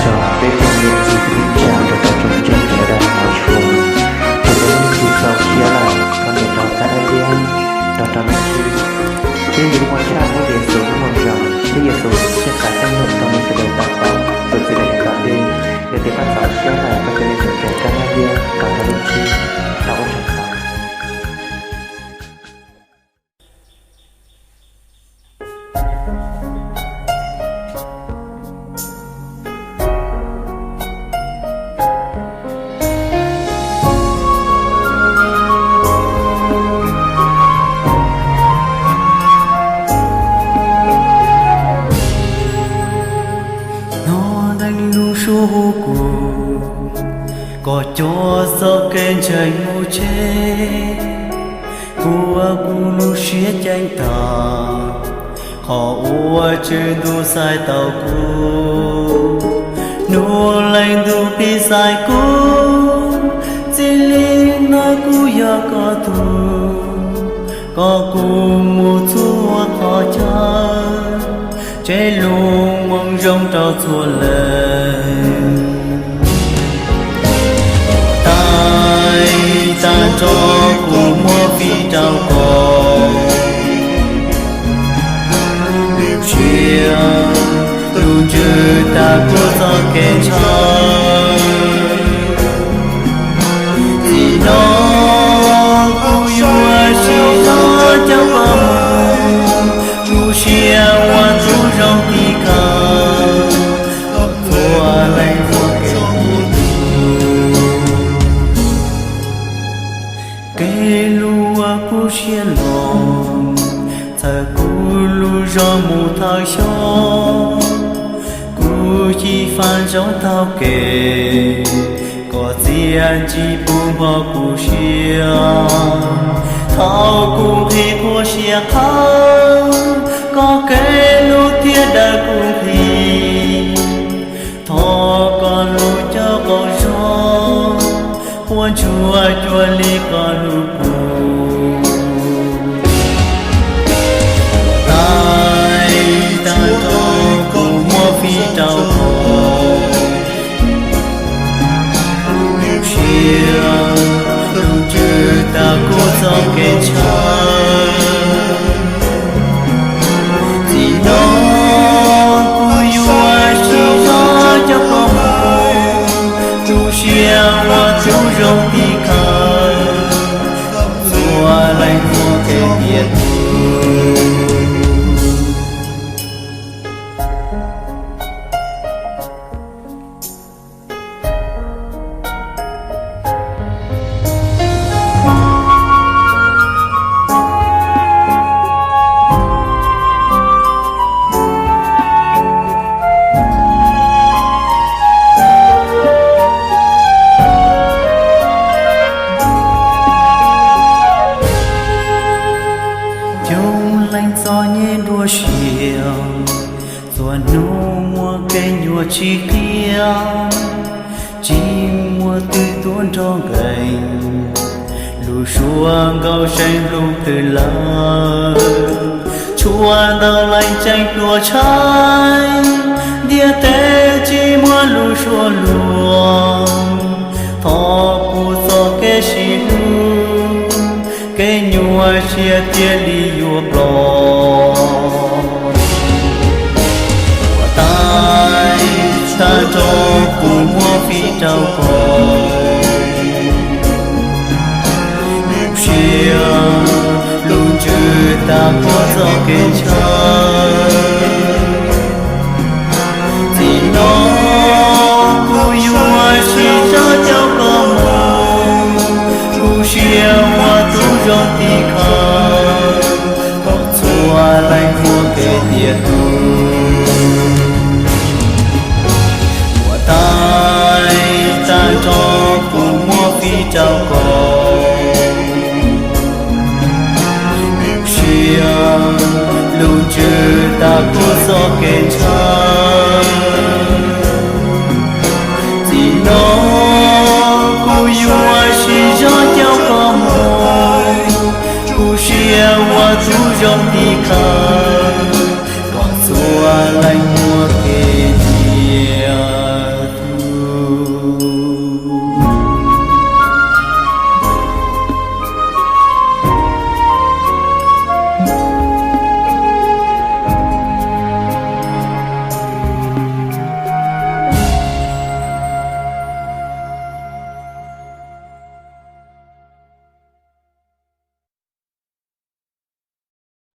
Zoo peb cov niam txiv kwv tij neej tsa nrog rau tsoom ntseeg sawv daws hmov tshua, thaum peb leej twg txaus siab lawm thov nias rau kab dab liab nrog rau lub ntsiab. Peb yuav muaj tshaj muab Yexus lub Moo Zoo, peb Yexus tseem kam txeeb lus rau nej sawv daws tau paub txuas txiv daim yav tom ntej. Yog tias koj txaus siab lawm koj cia li nias rau kab dab liab nrog rau lub ntsiab. Thov ua tsaug ntau. Hnov neeg lub suab hu kuv, kom coj txoj kev ntseeg mus tseg. Kuv ua kuv lub siab ceeb toom, qhov uas Tswv Ntuj txais tau kuv. Hnub leej ntuj pib txais kuv, txij li hnub kuv yog koj tug, kom kuv mus txhua qhov chaw, tseb lub Moo Zoo rau txhua leej. Tais tag nrho kuv muab fij rau koj, lub siab lub ntsws tas kuv txoj kev ntshaw. Txij no kuv yuav sib zog coj koj mus, lub siab ua tub zoo tim khawv, txhua leej muaj kev tiav tug. Kev hlub uas kub siab lug, txhawb kuv lub zog mus thawj xyoo. Kuv cim faj zoo taug kev, koj txiaj ntsig puv npo kuv siab. Thaum kuv nqhis qhua siab qhawv, koj kev hlub thiaj daws kuv nqhis. Thov koj lub caj qaum zog, puab ntsuag cuag li koj hlub kuv. Tais tag nrho kuv muab fij rau koj, lub siab lub ntsws tas kuv txoj kev ntshaw. Txij no kuv yuav sib zog coj koj mus, lub siab ua tub zoo tim khawv, txhua leej muaj kev tiav tug. Coob leej txom nyem dua siab, txhua hnub muaj kev nyuaj tsis qia, tsis muaj twg tuaj nrog nkees, lub suab nkaus seev lub twg lawm. Tshuav ntau leej tseem pluas tshaib, ntiaj teb tsis muaj lub suab luag. Thov puv txoj kev sib hlub, kev nyuaj siab thiaj li yuav ploj. Tais tag nrho kuv muab fij rau koj, lub siab lub ntsws tas kuv txoj kev ntshaw. Txij no kuv yuav sib zog coj koj mus, lub siab ua tub zoo tim khawv, kom txhua leej muaj kev tiav tug.